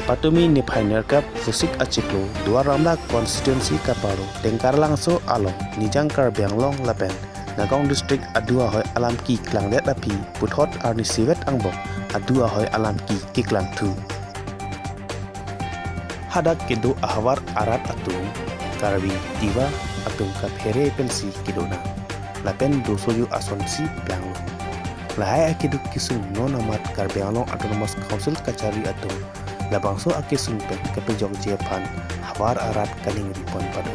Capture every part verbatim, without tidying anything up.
Patumi niphai nerkep Vosik achiklo Duar Amla constituency kaparo Tengkarlangso along Nijang Karbi Anglong lapen Nagaon district adu ahoi alam keklangdet aphi puthot arnisi vet angbong adu ahoi alam ke keklangthu. Hadak kedo ahavar arat atum Karbi Tiwa atum kaphere pensi kedonang. Lapen dosoju asonsi planglo. Lahai akeduk kesung non amat Karbi Anglong Autonomous Council kachari atum labangso akesung pen kepejokji aphan havar arat kaningri pon pado.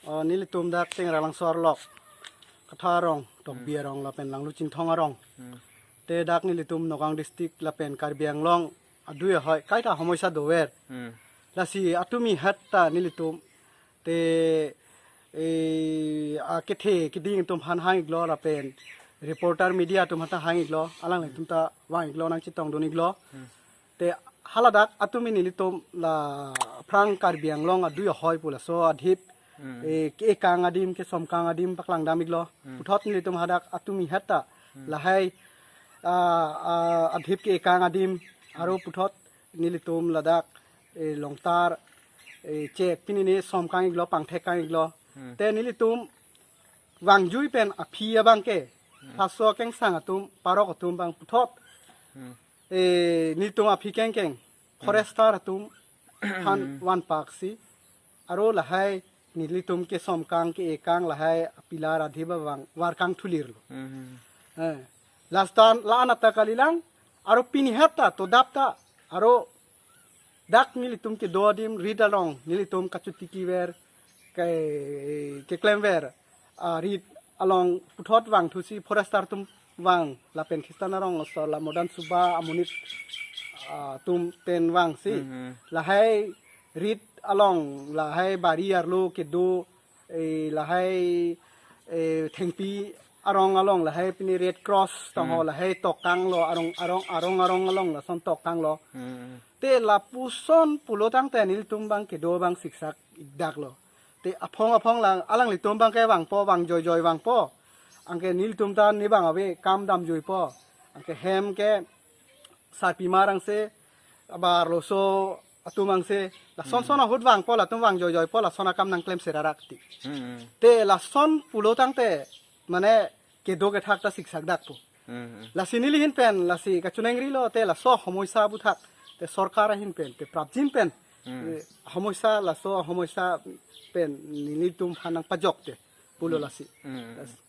Oh, nelitum dak Tengkarlangso arlok, Katha arong, Tokbi arong, lapen Langluchingthong arong. Hmm. Te dak nelitum Nagaon district lapen Karbi Anglong adu ahoi kaita homosya dover. Hmm. Lasi atumi hatta nelitum te, e, akethe keding atum aphan hang-iklo lapen reporter media atum aphan ta hang-iklo, alanglitum ta vang-iklo, nangchetongdun-iklo. Hmm. Te haladak atumi nelitum la aphrang Karbi Anglong adu ahoi pu laso adhip, hmm, e, ke-ekang adim, kesomkang adim paklangdam-iklo. Hmm. Puthot nelitum hadak atumi hatta, hmm, lahai, a, a, adhip ke-ekang adim, aro puthot nelitum ladak, e, longtar, e, chek pinine somkang-iklo, pangthek-kang-iklo. Hmm. Te nelitum vangjui pen aphi abang ke, hmm, laso kengsang atum, parok atum abang puthot, hmm, e, nelitum aphi kengkeng, hmm, forester atum aphan, hmm, vanpaksi, aro lahai nelitum kesomkang ke-ekang lahai pillar adhip abang varkang thulirlo. Hmm. Eh, last time la-an ata kalilang, aro pini hatta todap ta, aro dak nelitum kedo adim rit along nelitum kachotiki ver, ke, keklemver, a, rit along puthot vangthusi forester atum vang lapen Khristan arong asor la Modan Suba amonit, a, atum pen vangsi. Mhm. Lahai rit along lahai bari arlo kedo, e, lahai, e, thengpi arong along lahai pini Red Cross tangho, hmm, lahai tokkanglo, arong, arong, arong, arong along lason tokkanglo. Hmm. Te lapuson pulo tangte nelitum abang kedo abang siksak-ikdaklo. Te aphong aphong lang alanglitum abang ke vangpo, vang joijoi vangpo. Anke nelitum ta ne abang ave kam damjuipo. Anke hem ke sarpimar angse, abar loso atum angse, lason, hmm, son ahut vangpo, latum vang joijoipo, lason akam nangklemse rarak ti. Hmm. Te lason pulo tangte, mane kedo kethak ta siksakdakpo. Hmm. Lasi neli ahin pen, lasi kachiningri lo, te laso homosya aputhak, te sorkar ahin pen, te prapjin pen, hmm, e, homosya, laso homosya pen nelitum aphan nangpajokte pulo, hmm, lasi. Hmm. Las-